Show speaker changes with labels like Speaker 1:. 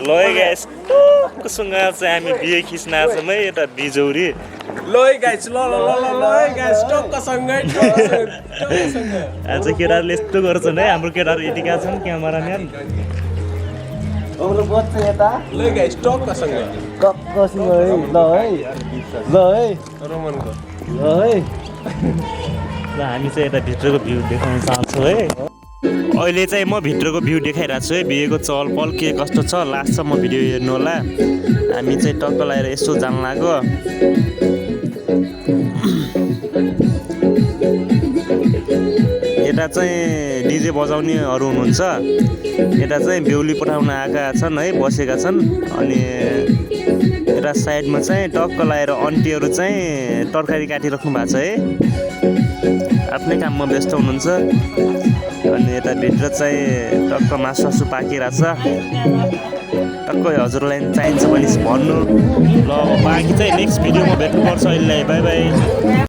Speaker 1: ल है गाइस टक्कसँग चाहिँ हामी बिहे खिच्न आछौँ है यता बिजौरी
Speaker 2: ल है गाइस ल है गाइस टक्कसँगै
Speaker 1: आज केटाहरूले यस्तो गर्छन् है हाम्रो केटाहरू यतिका छन् क्यामेराम्यान
Speaker 3: हाम्रो बच्चा यता
Speaker 2: ल है गाइस टक्कसँगै
Speaker 3: टक्कसँग है ल है
Speaker 2: रोमनको
Speaker 3: ल है
Speaker 1: र हामी चाहिँ यता भित्रको भ्यू देखाउन चाहन्छौँ है अहिले चाहिँ म भित्रको भ्यू देखाइरहेको छु है बिहेको चहल पहल के कस्तो छ लास्टसम्म भिडियो हेर्नु होला हामी चाहिँ टक्क लगाएर यसो जान लाग्यो यता चाहिँ डिजे बजाउनेहरू हुनुहुन्छ यता चाहिँ बेहुली पठाउन आएका छन् है बसेका छन् अनि यता साइडमा चाहिँ टक्क लगाएर आन्टीहरू चाहिँ तरकारी काटिराख्नु भएको छ है आफ्नै काममा व्यस्त हुनुहुन्छ अनि यता भित्र चाहिँ टक्क मासु पाकिरहेछ टक्कै हजुरलाई चाहिन्छ भने भन्नु ल अब बाँकी चाहिँ नेक्स्ट भिडियोमा भेट्नुपर्छ अहिले बाई बाई